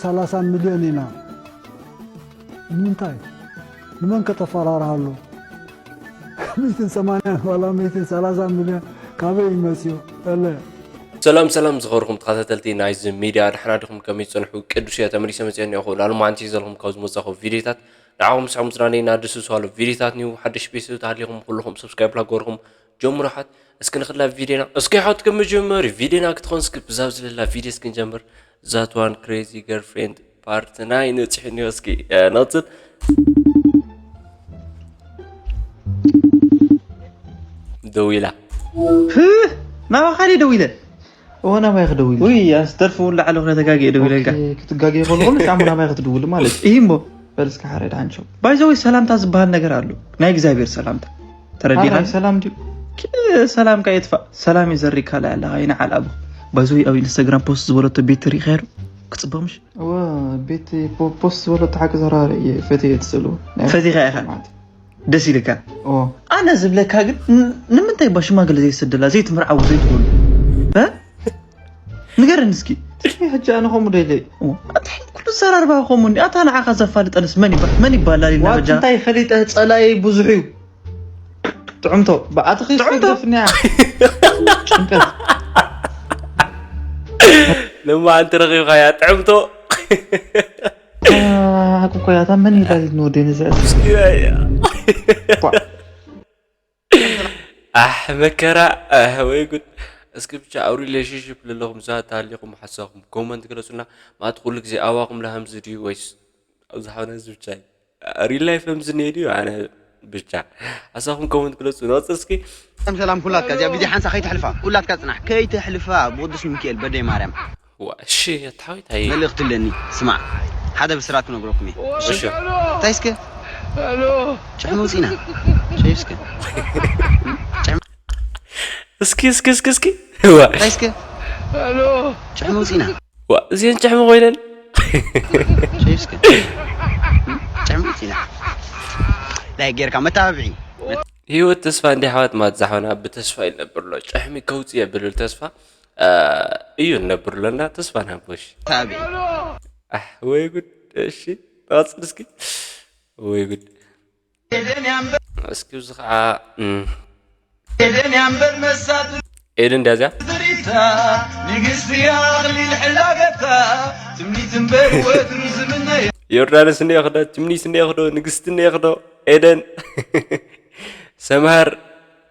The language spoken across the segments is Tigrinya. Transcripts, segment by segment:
ሰላሳ ሚልዮን ኢና። ንምንታይ? ንመን ከተፈራርሃሉ? ሚእትን ሰማንያን ዋላ ሚእትን ሰላሳ ሚልዮን ካበይ ይመጽኡ? እለ። ሰላም ሰላም ዝኸበርኩም ተኸታተልቲ ናይዚ ሚድያ፣ ደሕና ዲኹም? ከመይ ትጸንሑ? ቅዱስ እየ፣ ተመሊሰ መጽየ እኒአኹ። ላሉ ማዓንቲ ዘለኹም ካብ ዝመጻኹ ቪድዮታት ንዓኹም ሳብ ምዝናነይ እናደስሱ ኣሎ ቪድዮታት ኒው ሓድሽ ቤተሰብ ተሃሊኹም ኩልኹም ሰብስክራይብ ላገበርኩም ጀምሩ ሓት። እስኪ ንኽላ ቪድዮና እስኪ ሓት ክምጅመር ቪድዮና ክትኾን እስኪ ብዛብ ዝለላ ቪድዮ እስኪ ንጀምር። That one crazy girlfriend part ናይን ንጽሕኒ እስኪ ነጽል ደዊላ ናባኻ ድየ ደዊለ? እወ ናባይ ክደውል። ውይ ኣስተርፍ እውን ላዕለ ክነ ተጋጊ ደዊለልካ። ኦኬ፣ ክትጋገ ይኾን ኾን ጫሙ ናባይ ክትድውል ማለት እዩ። እሞ በል እስከ ሓረድ ሓንሾ። ባይዘወይ ሰላምታ ዝበሃል ነገር ኣሎ፣ ናይ እግዚኣብሔር ሰላምታ ተረዲኻ? ኣራይ ሰላም ድዩ? ኪ- ሰላም ካ የጥፋእ ሰላም የዘሪካ ላይ ኣለኻ ይንዓል ኣቦ። ባይዘወይ ኣብ ኢንስታግራም ፖስት ዝበለቶ ቤት ሪኢኻዮ ዶ? ክጽበ ምሽ? እወ ቤት ፖ- ፖስት ዝበለቶ ሓቂ ዘራረ እየ ፈትየ ትስእልዎ። ናይ ፈቲኻ ኢኻ? ማለት ደስ ኢልካ? ኦ። ኣነ ዝብለካ ግን ን- ንምንታይ ባ ሽማግለ ዘይሰደላ ዘይትምርዓው ዘይትኾኑ? እ? ንገረኒ እስኪ። ትሽሚ ሕጂ ኣነ ከምኡ ደለ። ኦ፣ ኣታ ኩሉ ዘራርባ ከምኡ እንዲ ኣታ ንዓኻ ዘፋልጠንስ መን ይባ መን ይባላል ኢልና ዋት ሕጂ? እንታይ ፈሊጠ ጸላኢ ብዙሕ እዩ። ጥዕምቶ ብኣትኺ ጥዕምቶ? ደፍንያ። ጭንቀት። ለማ ኣንቲ ረኺብካያ ጥዕምቶ ሓቁ እኮ እያ፣ እታ መን ኢላ ኢልኒ ወደይ ነዚኣ? ኣሕ መከራ ኣሕ ወይ ጉድ። እስኪ ብቻ ኣብ ሪሌሽንሽፕ ለለኹም ሰባት ተሃሊኹም ሓሳብኩም ኮመንት ግለጹና። ማለት ኩሉ ግዜ ኣባኹም ለሃምዚ ድዩ ወይስ ኣብዚ ሓውና እዚ ብቻ እዩ? ሪል ላይፍ ከምዚ እኒኦ ድዩ? ኣነ ብቻ ሓሳብኩም ኮመንት ግለጹ። ንቐጽል እስኪ። ሰላም ሰላም ኩላትካ እዚኣ ቪድዮ ሓንሳ ከይተሕልፋ ኩላትካ ጽናሕ ከይተሕልፋ ብቅዱስ ሚካኤል በደይ ማርያም ዋ እሺ ኣታዊት ኣይ መልእኽቲ ኣለኒ ስማዕ ሓደ ብስራት ክነግረኩም እየ እሺ እንታይ እስከ ጭሕሚ ውፂና ሸይፍ እስከ እስኪ እስኪ እስኪ እስኪ ዋ እንታይ እስከ ጭሕሚ ውፂና ዋ እዚአን ጭሕሚ ኮይነን ሸይፍ እስከ ጭሕሚ ውፂና ላይ ጌርካ መታብዒ ህይወት ተስፋ እንዲ ሓዋት ማት ዛሕዋና ብተስፋ ይነብር ኣሎ ጭሕሚ ከውፅእ የብልብል ተስፋ እዩ ነብር ለና ተስፋ ናቦሽ ታቢ ወይ ጉድ እሺ ቀጽል እስኪ ወይ ጉድ እስኪ እዚ ከዓ ኤደን እንዲያ እዚኣ ዮርዳኖስ እንዲያ ክዶ ትምኒት እንዲያ ክዶ ንግስቲ እንዲያ ክዶ ኤደን ሰምሃር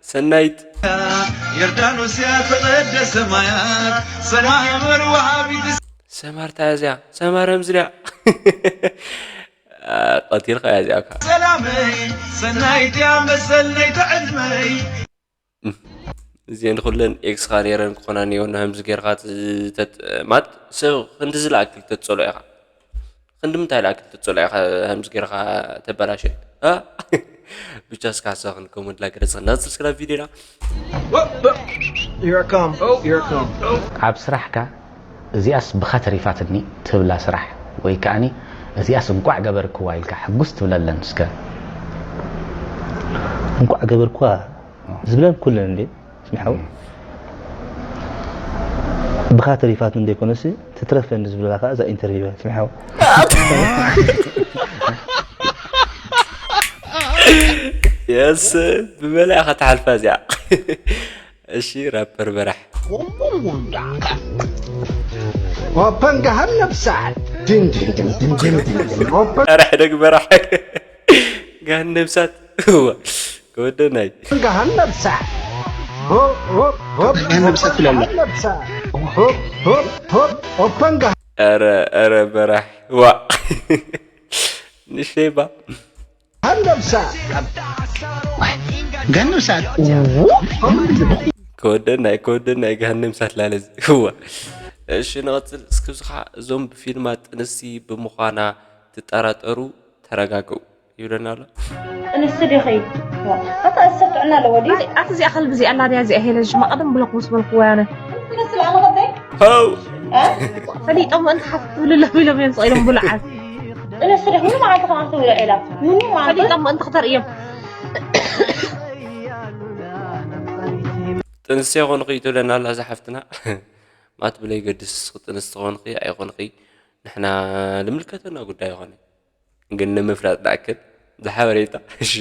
ሰናይት ዮርዳኖስ እያ ተቐደሰ ማያት ሰማይ መርዋሃቢት ሰማር ታያ እዚኣ ሰማር ኣምዝልያ ቀቲልካ እያ እዚኣ እኳ ሰላመይ ሰናይት እያ መሰል ናይ ተዕልመይ እዚአን ኩለን ኤክስኻ ነይረን ክኾና እኒኦ ንከምዚ ጌርካ ማት ሰብ ክንዲ ዝለኣክል ተፀሎ ኢኻ ክንዲ ምንታይ ለኣክል ተፀሎ ኢኻ ከምዚ ጌርካ ተበላሸ ብቻ እስካ ሓሳብ ክንከውን ላገረጽ እና ስልስላ ቪዲዮና ኣብ ስራሕካ እዚኣስ ብኻ ተሪፋትኒ ትብላ ስራሕ ወይ ከዓኒ እዚኣስ እንቋዕ ገበርክዋ ኢልካ ሕጉስ ትብለለን እስከ እንቋዕ ገበርክዋ ዝብለን ኩለን እንዴ ስሚሓዊ ብኻ ተሪፋትኒ ዘይኮነሲ ትትረፈኒ ዝብላ ከዓ እዛ ኢንተርቪው እያ ስሚሓዊ የስ ብመላ ኢኻ ትሓልፋ እዚኣ እሺ ራፐር በራሕ Open ገሃነብ ሰዓት ድን ድን ድን ድን ድን ድን ድን Open በራሕ ደግ በራሕ ገሃነብ ሳት ከወደናይ ገሃነብ ሰዓት ገሃነብ ሰዓት ትላለህ Open ገሃ ኧረ ኧረ በራሕ ዋ ንሸይባ ገሃነብ ሰዓት ገሃነብ ሰዓት ከወደናይ ከወደናይ ገሃነም ሳት ላለዚ ህዋ እሺ ንቐፅል እስኪ ብዝኻ እዞም ብፊልማ ጥንሲ ብምዃና ትጠራጠሩ ተረጋገው ይብለና ኣሎ ጥንሲ ዲኺ ኣታ ሰብ ጥዕና ኣለዎ ድዩ ኣቲ እዚኣ ከልቢ እዚኣ ኣላ ድያ እዚኣ ሄለን ሽማ ቀደም ብለኩ ምስ በልኩ ወያነ ትመስል ኣነ ከብደይ ሀው ፈሊጦም ምእንቲ ሓፍ ትብል ኣለኹ ኢሎም እዮም ስቕ ኢሎም ብሉዓት ጥንሲ ዲኺ ምኑ መዓልቲ ከማን ትውለ ዒላ ምኑ መዓልቲ ፈሊጦም ምእንቲ ክተርእዮም ጥንሲ ይኾንኺ እዩ ትብለና ኣላ እዛ ሓፍትና ማት ብለይ ገድስ ጥንሲ ትኾንኺ ኣይኾንኺ ንሕና ልምልከተና ጉዳይ ይኾነ፣ ግን ንምፍላጥ ዳኣክል ዝሓበሬታ። እሺ።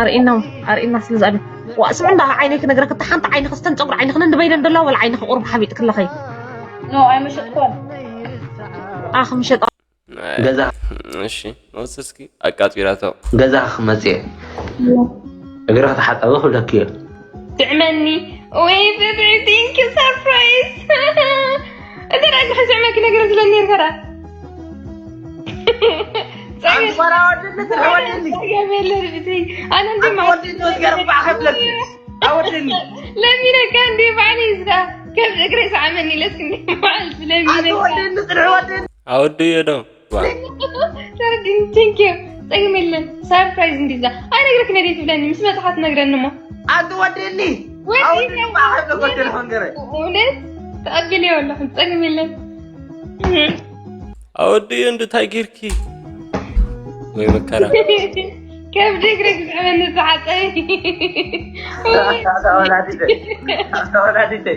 ኣርእና ኣርእና ስለ ዝኣብ ዋ ስም እንዳ ዓይነይ ክነግረክ እታ ሓንቲ ዓይኒ ክስተን ፀጉሪ ዓይኒ ክነን ድበይነን ደላ ወላ ዓይኒ ክቁርብ ሓቢጥ ክለኸይ ኖ ኣይመሸጥኳን ኣኽ ምሸጣ ገዛ እሺ፣ መውሰስኪ ኣቃጺራቶ። ገዛ ክመጽእ እግሪ ክትሓጠበ ክብለኪ እየ። ትዕመኒ ወይ ፍትሒ ቲንክ ሰርፕራይዝ እንተ ደኣ ግሕን ስዕመኪ ነገር ዝለኒ ነርካ ደኣ ኣንኳራ ወድኒ ትልወድኒ ጸገም የለን ብቲ ኣነ እንዲ ወድኒ ወድገር ባዕኸብለኪ ኣወድኒ ለሚነካ እንዲ ባዕሊ ዝዳ ከም እግሪ ሰዓመኒ ኢለስክ እንዲ ባዕል ኣቲ ስለሚነካ ወድኒ ጽንሒ ወድኒ ኣወድዮ ዶ? ዋ። ተረዲኒ ቴንክ ዩ ጸገም የለን ሰርፕራይዝ እንዲዛ ኣይነግረክ ነዴ ትብለኒ ምስ መጽኻ ትነግረኒ እሞ ኣቲ ወድኒ ወይ ኣወድኒ ባዕኸብለኮ ቴሌፎን ገረ እውነት ተቐቢለዮ ኣለኹ ጸገም የለን ኣወድዮ እንድታይ ጌርኪ? ወይ መከራ። ከብዲ እግሪ ክስዕበኒ ዝሓፀቢ ወላዲተይ ወላዲተይ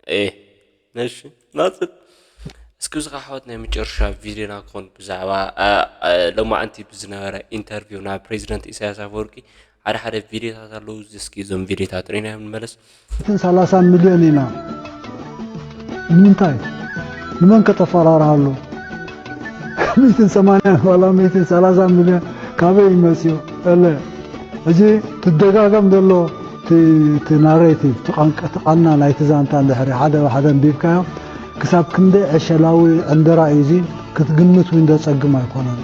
ኤ ነሽ ናጽት እስኪ እዚ ሓወት ናይ መጨረሻ ቪድዮና ክኾን ብዛዕባ ሎማዓንቲ ብዝነበረ ኢንተርቪው ናብ ፕሬዚደንት ኢሳያስ ኣፈወርቂ ሓደ ሓደ ቪድዮታት ኣለዉ። እዚ እስኪ እዞም ቪድዮታት ርኢና እዮም ንመለስ። ሚእትን ሰላሳ ሚልዮን ኢና። ንምንታይ? ንመን ከተፈራርሃሉ? ሚእትን ሰማንያን ዋላ ሚእትን ሰላሳ ሚልዮን ካበይ ይመጽኡ? እለ ሕጂ ትደጋገም ዘሎ እቲ ናሬቲቭ፣ እቲ ቃልና ናይቲ ዛንታ እንድሕሪ ሓደ ብሓደ ኣንቢብካዮ ክሳብ ክንደይ ዕሸላዊ ዕንደራ እዩ እዚ ክትግምት እውን ዘጸግም ኣይኮነን።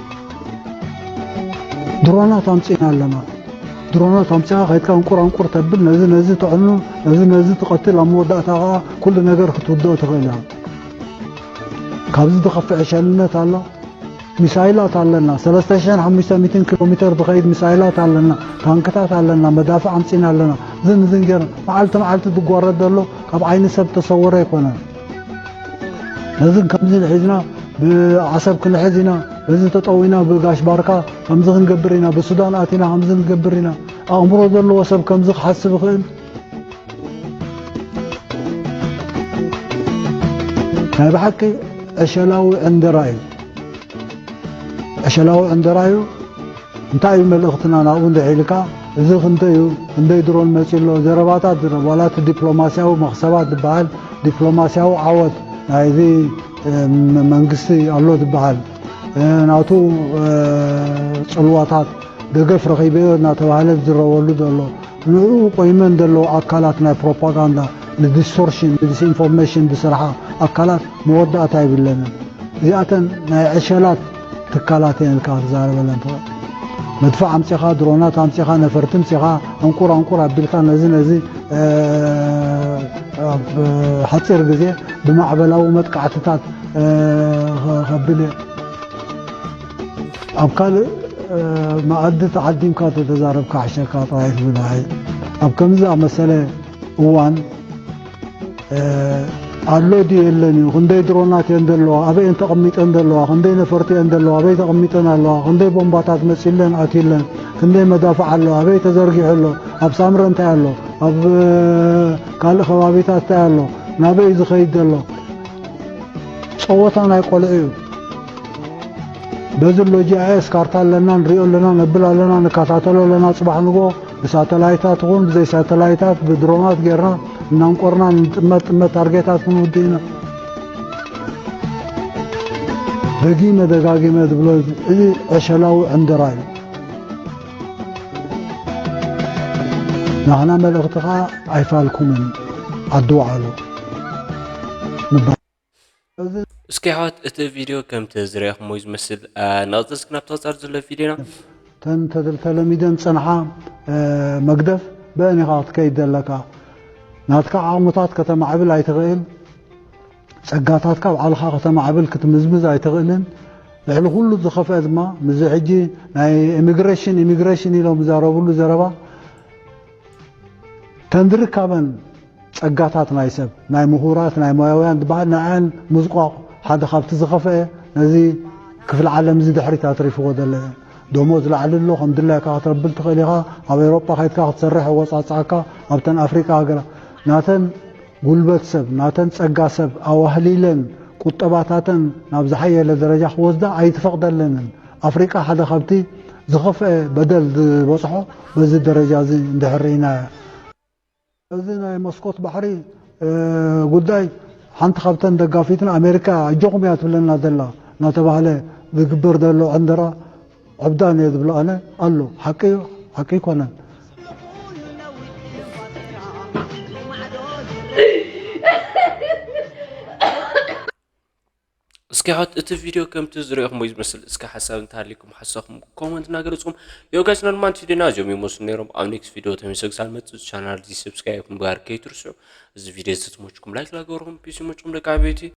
ድሮናት ኣምጺእና ኣለና። ድሮናት ኣምጺኻ ከይድካ እንቁር ኣንቁር ተብል፣ ነዚ ነዚ ተዕኑ፣ ነዚ ነዚ ትቐትል፣ ኣብ መወዳእታ ኸዓ ኩሉ ነገር ክትውድኦ ትኽእል እያ። ካብዚ ዝኸፍእ ዕሸልነት ኣሎ? ሚሳይላት ኣለና፣ ሰለስተ ሽሕን ሓሙሽተ ሚእትን ኪሎ ሜተር ዝኸይድ ሚሳይላት ኣለና፣ ታንክታት ኣለና፣ መዳፍዕ ኣምጺእና ኣለና። ዝን ዝን ጌርና መዓልቲ መዓልቲ ዝጓረድ ዘሎ ካብ ዓይኒ ሰብ ተሰወረ ኣይኮነን። ነዚ ከምዚ ንሒዝና ብዓሰብ ክንሕዝ ኢና፣ በዚ ተጠዊና ብጋሽ ባርካ ከምዚ ክንገብር ኢና፣ ብሱዳን ኣቲና ከምዚ ክንገብር ኢና። ኣእምሮ ዘለዎ ሰብ ከምዚ ክሓስብ ይኽእል? ናይ ብሓቂ ዕሸላዊ ዕንደራ እዩ። ዕሸላዊ ዕንደራ እዩ። እንታይ እዩ መልእኽትና ናብኡ እንድዒ ኢልካ፣ እዚ ክንደይ እዩ፣ ክንደይ ድሮን መፂኡ ኣሎ፣ ዘረባታት ዝረብ፣ ዋላ እቲ ዲፕሎማስያዊ መኽሰባት ዝበሃል፣ ዲፕሎማስያዊ ዓወት ናይዚ እ፣ መ-፣ መንግስቲ ኣሎ ዝበሃል፣ እ፣ ናቱ፣ እ፣ ፅልዋታት ደገፍ ረኺበዮ እናተባህለ ዝዝረበሉ ዘሎ፣ ንዕኡ ቆይመን ዘለዉ ኣካላት ናይ ፕሮፓጋንዳ፣ ንዲስቶርሽን፣ ንዲስኢንፎርሜሽን ዝሰርሓ ኣካላት መወዳእታ የብለንን። እዚኣተን ናይ ዕሸላት ትካላት እየን ኢልካ ክትዛረበለን ትኽእል። መድፍዕ ኣምጺኻ፣ ድሮናት ኣምጺኻ፣ ነፈርቲ ኣምጺኻ፣ ኣንቁር ኣንቁር ኣቢልካ ነዚ ነዚ፣ እ፣ ኣብ ሓጺር ግዜ ብማዕበላዊ መጥቃዕትታት፣ እ፣ ከ-፣ ከብል እየ። ኣብ ካልእ፣ እ፣ መኣዲ ተዓዲምካ ተተዛረብካ ሕሸካ ጥራይ ትብል። ኣይ፣ ኣብ ከምዚ ዝኣመሰለ እዋን፣ እ፣ ኣሎ ድዩ የለን እዩ፣ ክንደይ ድሮናት እየን ዘለዋ፣ ኣበይ እየን ተቐሚጠን ዘለዋ፣ ክንደይ ነፈርቲ እየን ዘለዋ፣ ኣበይ ተቐሚጠን ኣለዋ፣ ክንደይ ቦምባታት መፂለን ኣትዩለን፣ ክንደይ መዳፍዕ ኣሎ፣ ኣበይ ተዘርጊሑ ኣሎ፣ ኣብ ሳምረ እንታይ ኣሎ፣ ኣብ፣ እ፣ ካልእ ከባቢታት እንታይ ኣሎ፣ ናበይ እዩ ዝኸይድ ዘሎ? ፀወታ ናይ ቆልዑ እዩ። በዚ ኣሎ ጂ ኣይ ኤስ ካርታ ኣለና፣ ንሪኦ ኣለና፣ ነብል ኣለና፣ ንከታተሎ ኣለና። ፅባሕ ንግሆ ብሳተላይታት ይኹን ብዘይ ሳተላይታት ብድሮናት ጌርና እናንቆርና ንጥመት ጥመት ታርጌታት ክንውድእ ኢና። ደጊመ ደጋጊመ ዝብሎ እዚ ዕሸላዊ ዕንደራ እዩ። ናህና መልእኽቲ ኸዓ ኣይፋልኩምን ዓዲ ውዓሉ ምባል። እዚ እስኪ ኣሕዋት እቲ ቪድዮ ከምቲ ዝረኣኹሞ እዩ ዝመስል። አ፣ ንቕጽል እስኪ ናብቲ ቐጻሊ ዘሎ ቪድዮና። ተን ተል-፣ ተለሚደን ዝጸንሓ፣ እ፣ መግደፍ ብአን ኢኻ ክትከይድ ዘለካ። ናትካ ዓቕምታት ከተማዕብል ኣይትኽእል። ጸጋታትካ ባዕልኻ ከተማዕብል ክትምዝምዝ ኣይትኽእልን። ልዕሊ ኩሉ ዝኸፍአ ድማ ምስዚ ሕጂ ናይ ኢሚግሬሽን፣ ኢሚግሬሽን ኢሎም ዝዛረብሉ ዘረባ ተን ዝርከበን ጸጋታት ናይ ሰብ፣ ናይ ምሁራት፣ ናይ ሞያውያን ዝበሃል ንዐን ምዝቋቕ ሓደ ካብቲ ዝኸፍአ ነዚ ክፍለ ዓለም እዚ ድሕሪት ኣትሪፍዎ ዘሎ እዩ። ደሞዝ ላዕሊ ኣሎ፣ ከም ድላይካ ክትረብል ትኽእል ኢኻ። ኣብ ኤውሮጳ ከይድካ ክትሰርሕ የወጻጽኣካ፣ ኣብተን ኣፍሪቃ ሃገራት ናተን ጉልበት ሰብ ናተን ጸጋ ሰብ ኣዋህሊለን ቁጠባታተን ናብ ዝሓየለ ደረጃ ክወስዳ ኣይትፈቕደለንን። ኣፍሪቃ ሓደ ካብቲ ዝኸፍአ በደል ዝበፅሖ በዚ ደረጃ እዚ እንድሕር ርኢናዮ። እዚ ናይ መስኮት ባሕሪ ጉዳይ ሓንቲ ካብተን ደጋፊትን ኣሜሪካ ኣጆኹም እያ ትብለና ዘላ እናተባህለ ዝግበር ዘሎ ዕንደራ ዕብዳን እየ ዝብሎ ኣነ ኣሎ። ሓቂ ሓቂ ኣይኮነን። እስኪ ሓት እቲ ቪድዮ ከምቲ ዝሪኦኹም ወይ ዝመስል እስኪ ሓሳብ እንተሃሊኩም ሓሳኹም ኮመንት እናገለፅኩም። ዮ ጋይስ፣ ኖርማል ቪድዮና እዚኦም ይመስሉ ነይሮም። ኣብ ኔክስት ቪድዮ ተመልሰ ክሳብ መፅእ ቻናል እዚ ሰብስክራይብ ምግባር ከይትርስዑ። እዚ ቪድዮ ዝተመችኩም ላይክ ላገበርኩም ፒስ ይመችኩም ደቂ ዓበይቲ።